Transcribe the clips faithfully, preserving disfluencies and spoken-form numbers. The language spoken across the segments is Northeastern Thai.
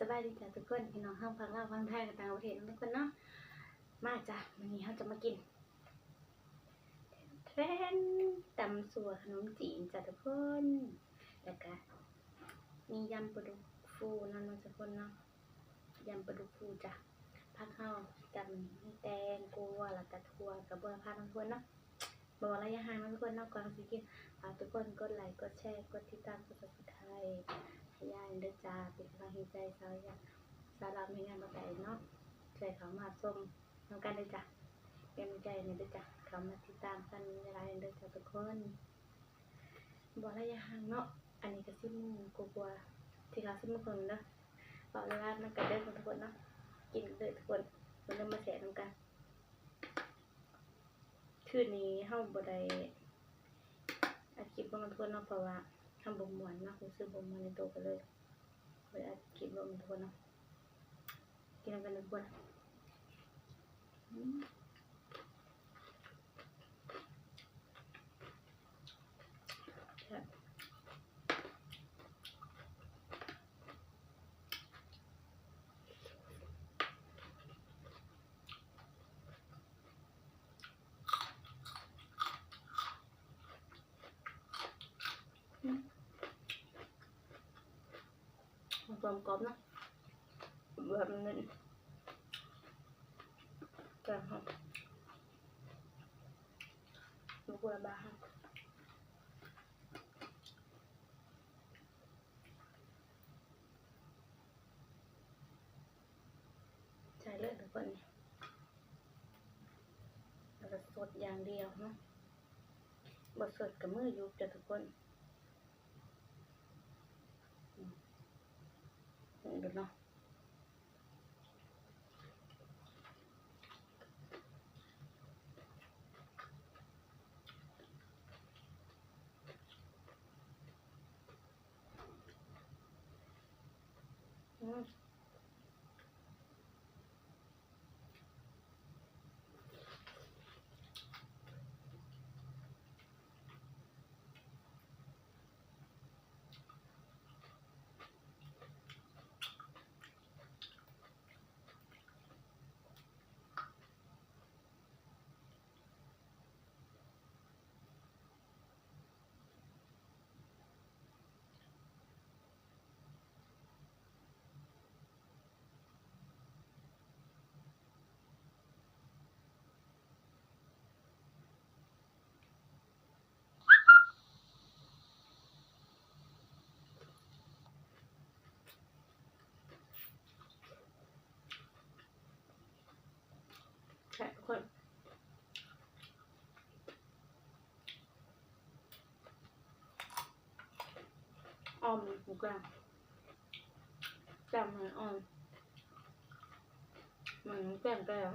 สบายดีจ้ะทุกคน พี่น้องเฮาฝั่งลาวฝั่งไทยกับต่างประเทศทุกคนเนาะ มาจ้ะ มื้อนี้เฮาจะมากิน แทน ตำซั่วขนมจีนจ้ะทุกคน แล้วก็มียำปลาดุกฟูนำเนาะทุกคนเนาะ ยำปลาดุกฟูจ้ะ ผักเฮาจ้ะ มื้อนี้มีแตงกวา แล้วก็ถั่ว กับบัวผัดเนาะทุกคนเนาะ บ่ว่าระยะห่างเนาะทุกคนเนาะ ก่อนสิกิน ฝากทุกคนกดไลค์ กดแชร์ กดติดตาม กด Subscribe ให้ยายเด้อจ้า เป็นกำลังใจสาวยา สาวลาวมีงานบ่ได้เนาะ ช่วยเข้ามาชมนำกันเด้อจ้า เป็นกำลังใจให้เด้อจ้า เข้ามาติดตามกันหลายๆเด้อจ้าทุกคน บ่ระยะห่างเนาะ อันนี้ก็สิบโมงกว่าๆ สิเข้าสิบโมงครึ่งเด้อ เว้าลาวๆนำกันเด้อทุกคนเนาะ กินกันเด้อทุกคน มาเริ่มมาแซ่บนำกัน คืนนี้เฮาบ่ได้อัดคลิปลงทุกคนเนาะ เพราะว่าเฮาบ่ม่วนเนาะ รู้สึกบ่ม่วนในตัวก็เลยบ่ได้อัดคลิปลงทุกคนเนาะ กินนำกันทุกคน อืม แซ่บ อืม กลมกล่อมนะแบบนี้ แกงครับ ลูกบัวบาครับ ใส่เลยทุกคน แล้วก็สดอย่างเดียวเนาะ บ่สดกับมือยุบจ้ะทุกคน อืม นี่ดูเนาะ อืม แซ่บทุกคน อ่อมหมูแกง จำมันอ่อม มันแกงแกง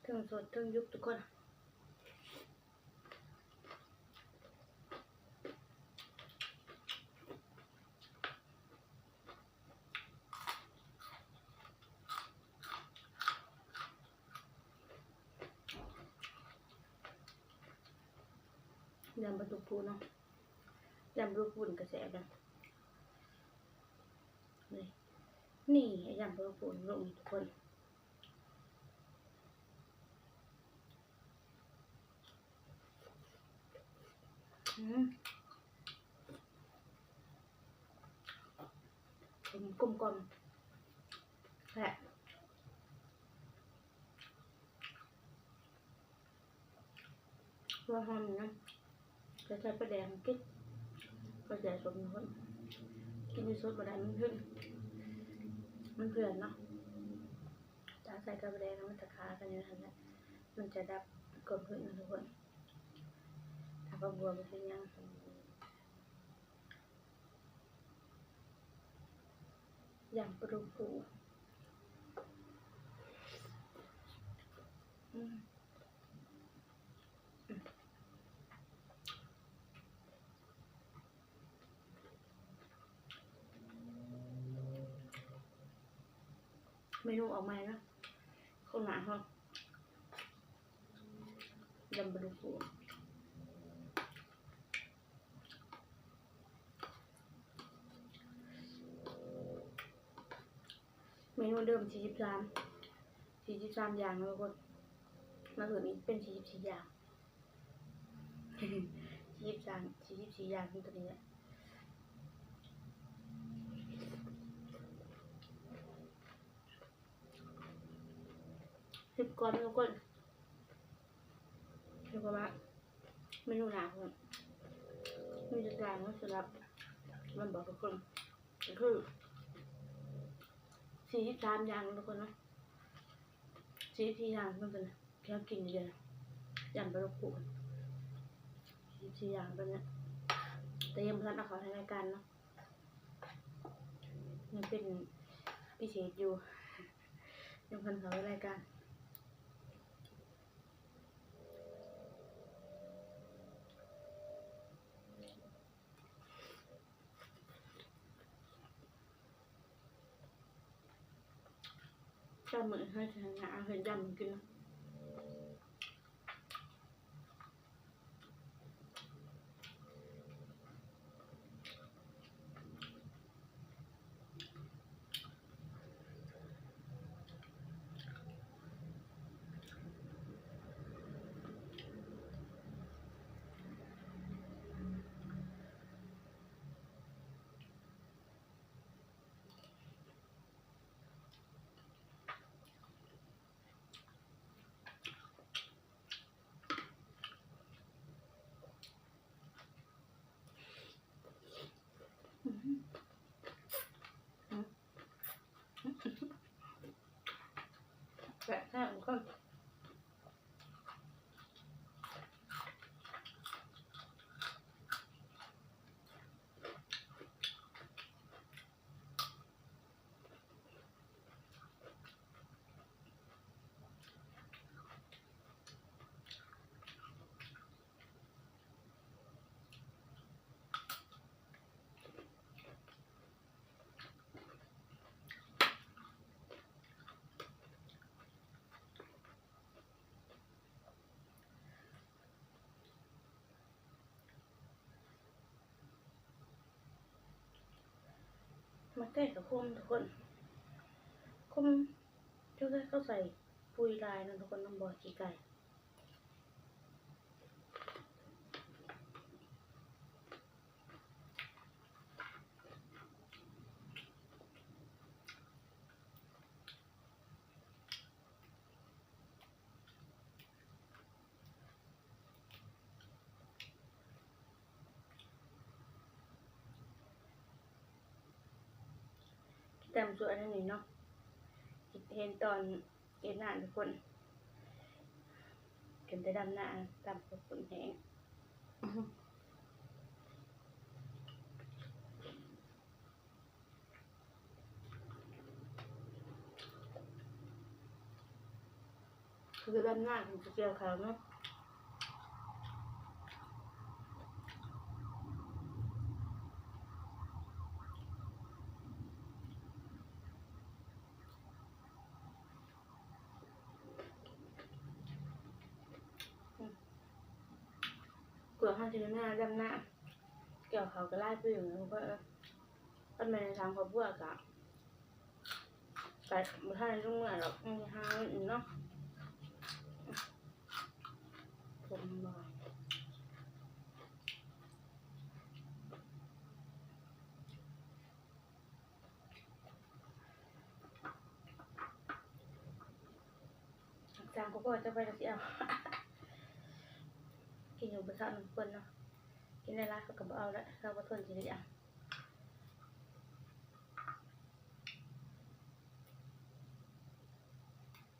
เทิงสดเทิงยุบทุกคน ยำปลาดุกฟูเนาะ ยำปลาดุกฟูก็แซ่บนะ นี่ นี่ยำปลาดุกฟูลงทุกคน อืม กลมกล่อม แซ่บ หัวหอมนะ จะใส่ปลาแดงกิน ปลาแดงสมคน กินสดบ่ได้ มันเพื่อน มันเพื่อนเนาะ จ้า ใส่กระเบรนมันจะคากันอยู่นั่นแหละ มันจะดับความหืดนะทุกคน ถ้าผักบัวมันเป็นยัง อย่างปลาดุกฟูอืม เมนูออกใหม่นะ ข้าวหนาเขา ยำปลาดุกฟู เมนูเดิมสี่สิบสาม สี่สิบสามอย่างแล้วก็มาเพิ่มอีกเป็นสี่สิบสี่อย่าง สี่สิบสาม สี่สิบสี่อย่างนี่ตัวนี้แหละ สิบก่อนทุกคน เรียกว่าเมนูหนาคนมีแต่จานมาสำหรับมันบอกทุกคน ก็คือสี่สิบสามอย่างทุกคนนะ สี่สิบสี่อย่างมันเป็นแค่กินเดียวนะ ยำปลาดุกฟูสี่สิบสี่อย่างตัวเนี้ย แต่ยังบ่ทันเอาเขาให้รายการเนาะ ยังเป็นพิเศษอยู่ ยังพันเขารายการ เจ้ามื้อให้ทางหาเฮ็ดยำกินเนาะ แปะแค่มันก็ มาแก้กับคมทุกคน คม เจ้าแก้เขาใส่ปุ๋ยลายนะทุกคน น้ำบ่อขี้ไก่ แต้มสวยอันนี้เนาะ เห็นตอนเอ็ดหน้าทุกคน เห็นแต่ดำหน้า ตำกับคนแห้ง คือด้านหน้าของเจียวขาวเนาะ กลัวเขาจะหน้าดำหน้า เกี่ยวเขาก็ไล่ไปอยู่นะ เพราะว่า ถ้าแม่ทางครอบครัวกะ ไปบ่ทันลงเมือดอก มันสิหาเงินเนาะ ผมบ่ จางก็พอจะไปแล้วสิเอา กินอยู่บ่เซาน้ำเพิ่นเนาะ กินได้หลายเขาก็บ่เอาละ เราบ่ทนสิได้เอา เ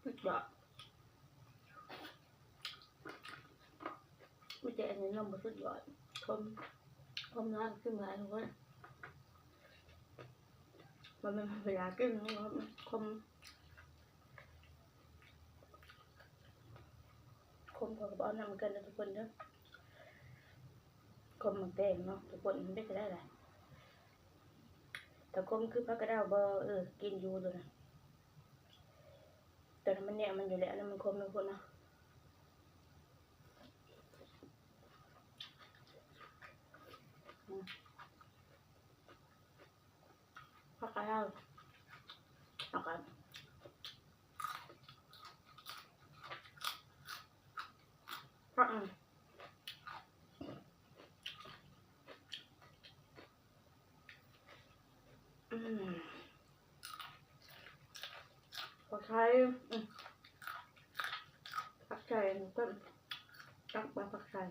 สุดยอด มีแต่อันนี้นมบ่สุดยอด ขม ขมน้อยขึ้นมาทุกคน มันเป็นเวลากินของเรา ขม ขม ขอก็เอานำกันนะทุกคนเด้อ ขมหมากแตงเนาะทุกคน มันเป็นไปได้หลาย แต่ขมคือผักกระเดาบ่ เออ กินอยู่ตัวนะ แต่มันเนี่ยมันอยู่แล้วนะ มันขมทุกคนเนาะ อืม ผักกระเดา แล้วก็ ผัก อืม อืม ผักไทย อืม ผักไทยก็ตักมาผักไทย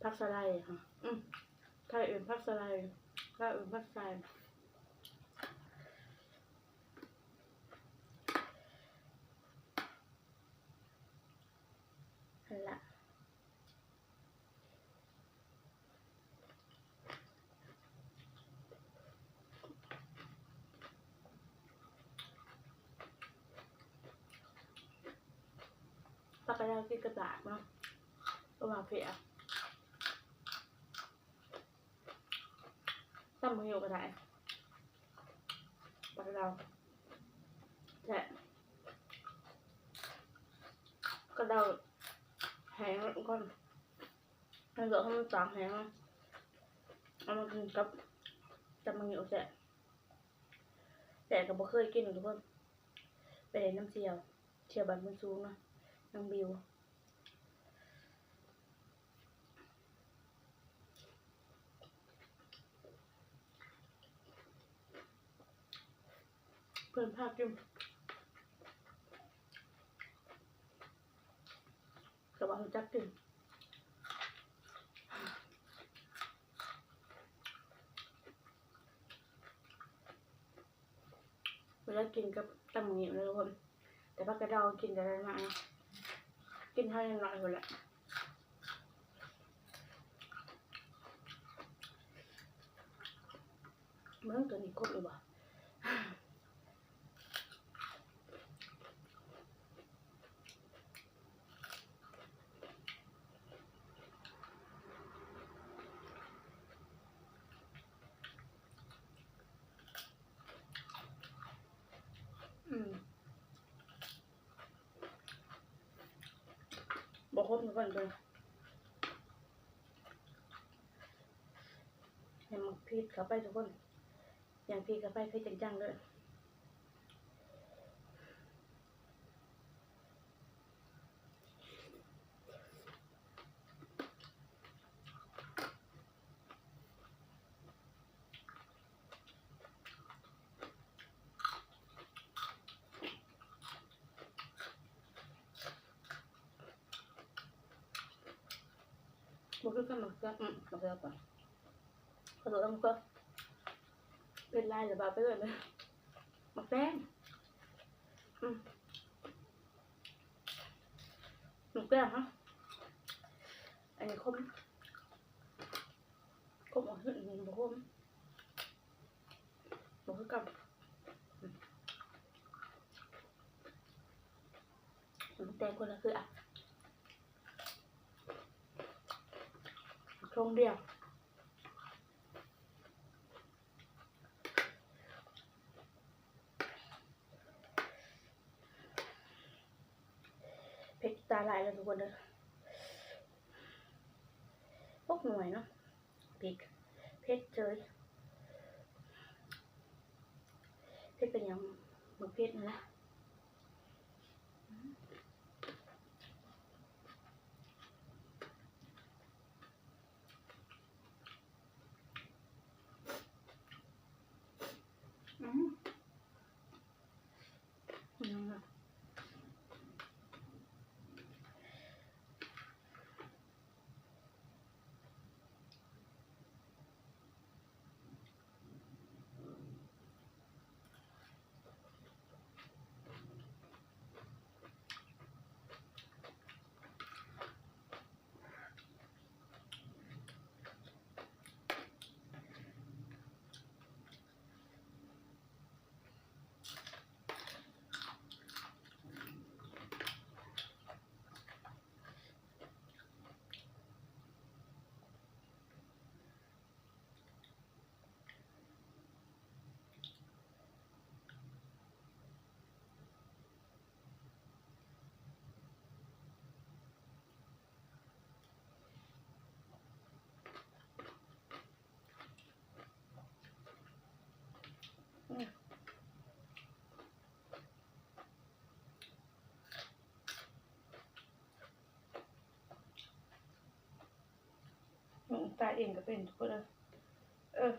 ผักสะไลค่ะ อืม ไทยเอื่นผักสะไล ลาวเอื่นผักไทย หั่นละ ผักกระเดากินกับลาบเนาะ ก็มาเพีย ตำบักหุ่งก็ได้ ผักกระเดา แต่ กระเดาแห้งก่อน มันก็เอามาตากแห้ง เอามากินกับตำบักหุ่งแซ่บ แต่ก็บ่เคยกินทุกคน ไปเล่นน้ำเสี่ยว เสี่ยวบ้านโพนสูงเนาะ น้องบิว เพิ่นพากิน แต่ว่ารู้จักกิน เวลากินกับตำบักหุ่งนะทุกคน แต่ผักกระเดากินแต่ละหน่อยนะ กินเท่าน้อยๆ คนละ มันตัวนี้ครบหรือเปล่า อืม บ่ครบทุกคนเลย ให้หมากพริกเข้าไปทุกคน อย่างพริกเข้าไปเผ็ดจังๆ เลย บ่คือกัน หมากเขือ อืม หมากเขือก่อน กระโดดลงก็เป็นลายหรือเปล่า ไปเลยไหม หมากแตง อืม หมากแตงฮะ อันนี้ขม ขมออก อืม บ่ขม บ่คือกัน อืม หมากแตงคนละเครือ โครงเดียว เผ็ดตาหลายเลยทุกคนเด้อ พวกหน่วยเนาะ พริก เผ็ดเฉย เผ็ดเป็นหยัง หมากเผ็ดนั่นแหละ อืม อืม อืม เปลี่ยนก็เปลี่ยนทุกคนเลย เออ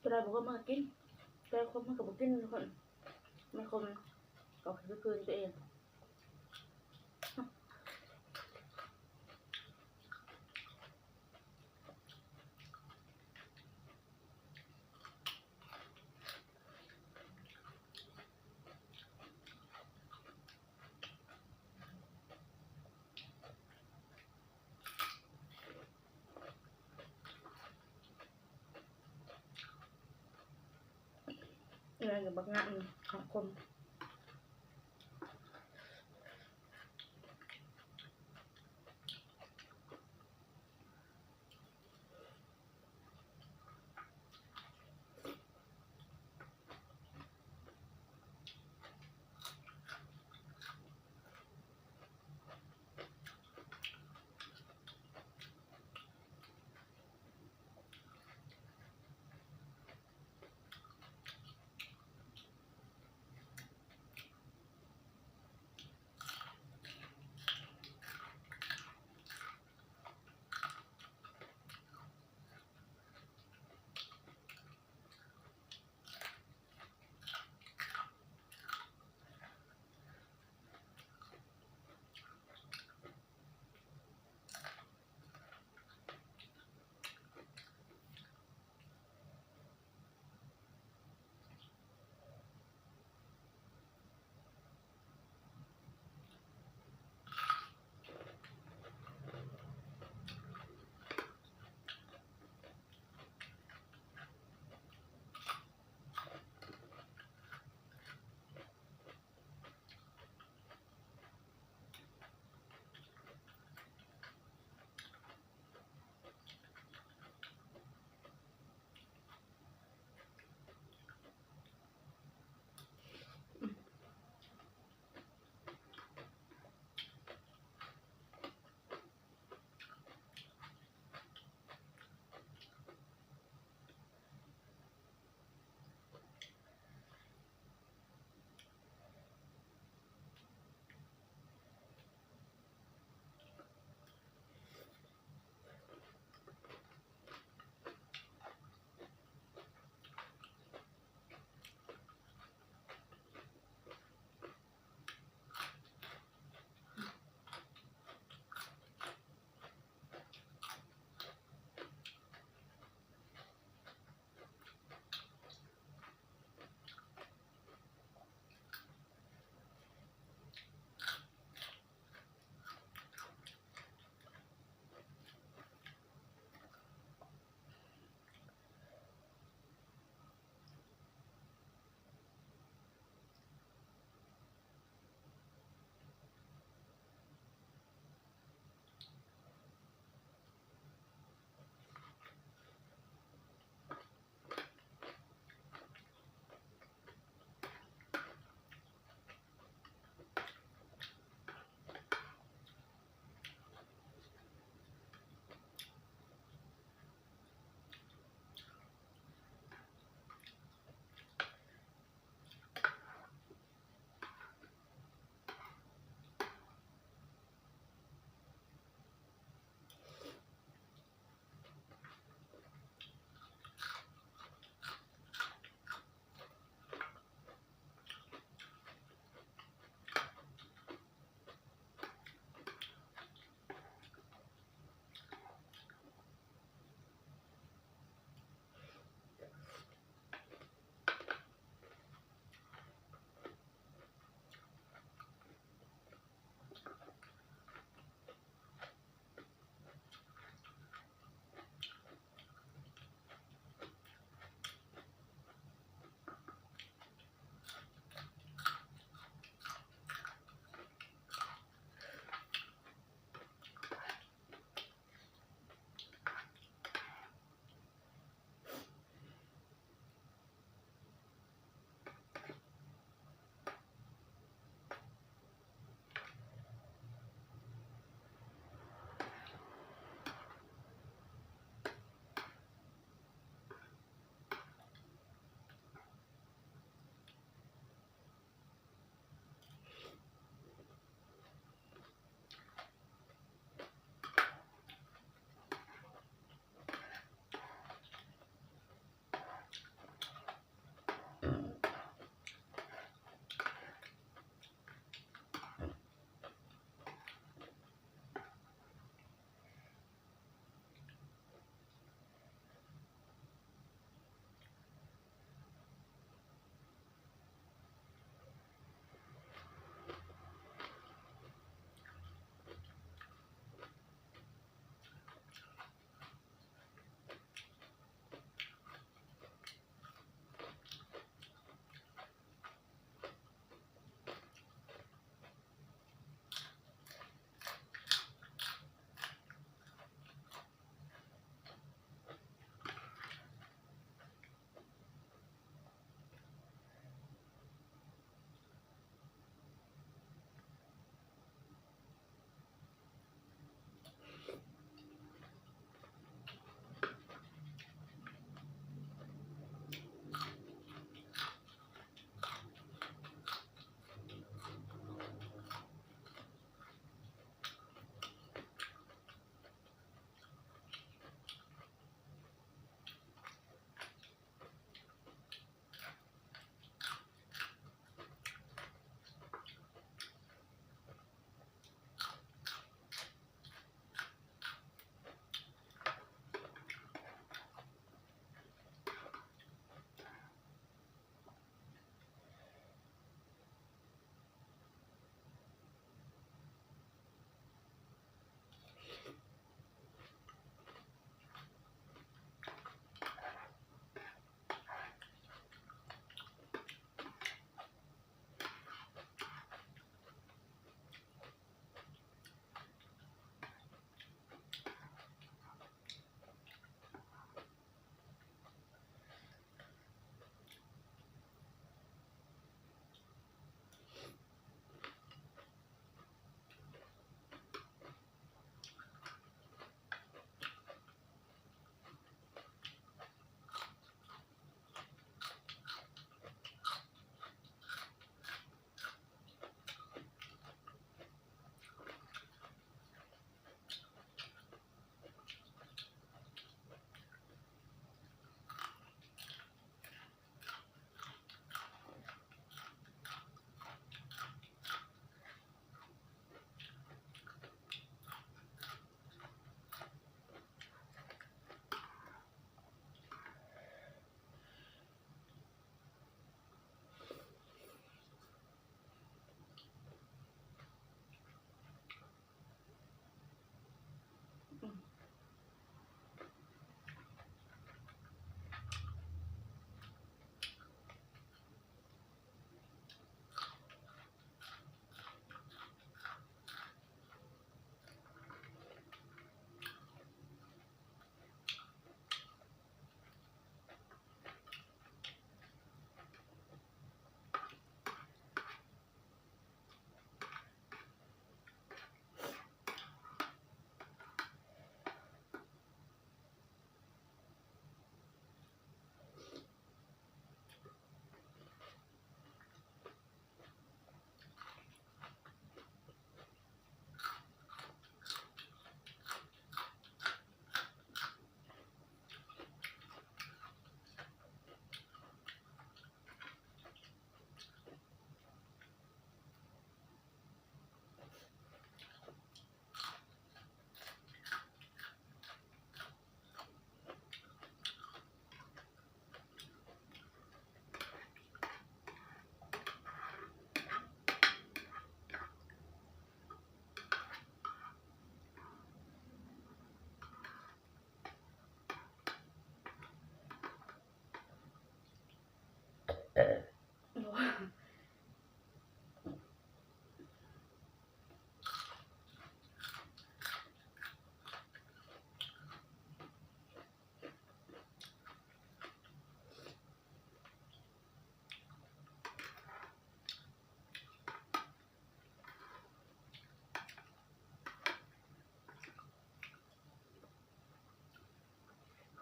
ตัวใดบอกว่ามากิน ตัวใดคนมันก็บ่กินทุกคน มันคม ก็คือคืนตัวเอง อะไรกับบักงะนี่ของคม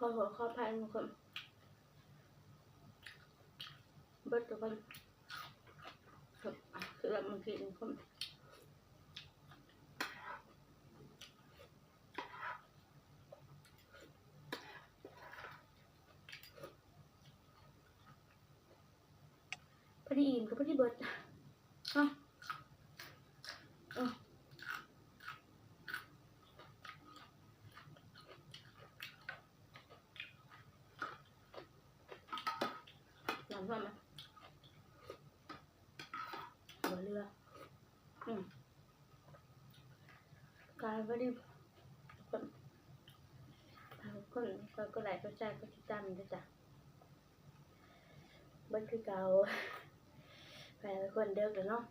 ขอโทษขออภัยทุกคน เบิดทุกคน คือแบบบางทีทุกคน พอดีอิ่มกับพอดีเบิด เนาะ เออ น้ำท่วมไหม บ่เหลือ อืม กลายพอดี คน คน คน กดไลค์ กดแชร์ กดติดตามด้วยจ้ะ เบิดคือเก่า ไปทุกคน เดิกแล้วเนาะ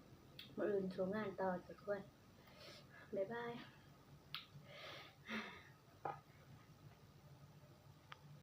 มื้ออื่นสู้งานต่อจ้ะทุกคน บ๊ายบาย